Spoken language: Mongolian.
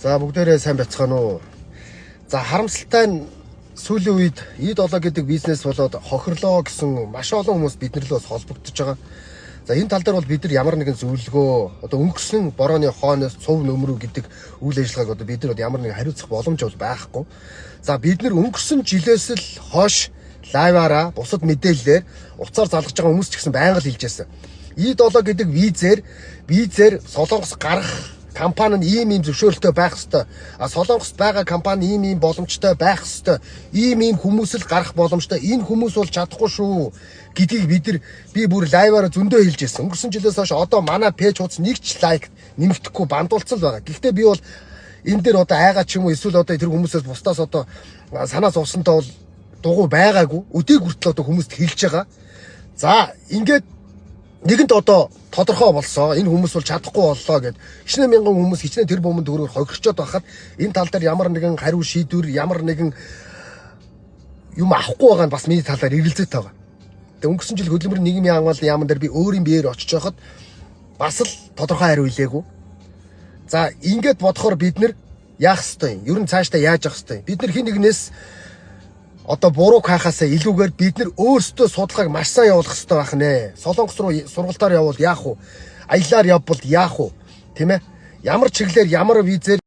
За, бүгдээрээ сайн байцгаана уу? За, харамсалтай нь сүүлийн үед E7 гэдэг бизнес болоод хохирлоо гэсэн маш олон хүмүүс бид нар л бас холбогдож байгаа. За, энэ тал дээр бол бид нар ямар нэгэн зөвлөгөө, одоо өнгөрсөн борооны хойноос цув нөмрөө гэдэг үйл ажиллагааг одоо бид нар ямар нэгэн хариуцах боломж бол байхгүй. За, бид нар өнгөрсөн жилээс л хойш live аараа, бусад мэдээллээр утсаар залгаж байгаа хүмүүс ч гэсэн байнга л хэлж байсан. E7 гэдэг визээр Солонгос гарах компани нь ийм ийм зөвшөөрөлтөй байх ёстой. А Солонгост байгаа компани ийм ийм боломжтой байх ёстой. Ийм ийм хүмүүс л гарах боломжтой. Энэ хүмүүс бол чадахгүй шүү гэдгийг бид нар, би бүр live аараа зөндөө хэлж байсан. Өнгөрсөн жилээс хойш одоо манай page хуудас нэг ч like нэмэгдэхгүй ban дуулсан л байгаа. Гэхдээ би бол энэ дээр одоо айгаа ч юм уу, эсвэл одоо тэр хүмүүсээс бусдаас одоо санаа зовсонтой бол дугуй байгаагүй. Өдийг хүртэл одоо хүмүүст хэлж байгаа. За, ингээд нэгэнт одоо тодорхой болсон. Энэ хүмүүс бол чадахгүй боллоо гэд хичнээн мянган хүмүүс хичнээн тэр бомбон төгрөгөөр хохирчоод байхад энэ тал дээр ямар нэгэн хариу шийдвэр, ямар нэгэн юм авахгүй байгаа нь бас миний талаар эргэлзээтэй байгаа. Тэгээ өнгөрсөн жил хөдөлмөрийн нийгмийн хамгааллын яаман дээр би өөрийн биеэр очиж байхад бас л тодорхой хариу илээгүй. За, ингээд бодохоор бид нар яах ёстой юм? Ер нь цаашдаа яаж явах ёстой юм? Бид нар хэн нэгнээс одоо буруу хайхаасаа илүүгээр бид нар өөрсдөө судалгааг маш сайн явуулах хэрэгтэй байх нэ. Солонгос руу сургалтаар явбал яах вэ? Аяллаар явбал яах вэ? Тийм ээ? Ямар чиглэлээр, ямар визээр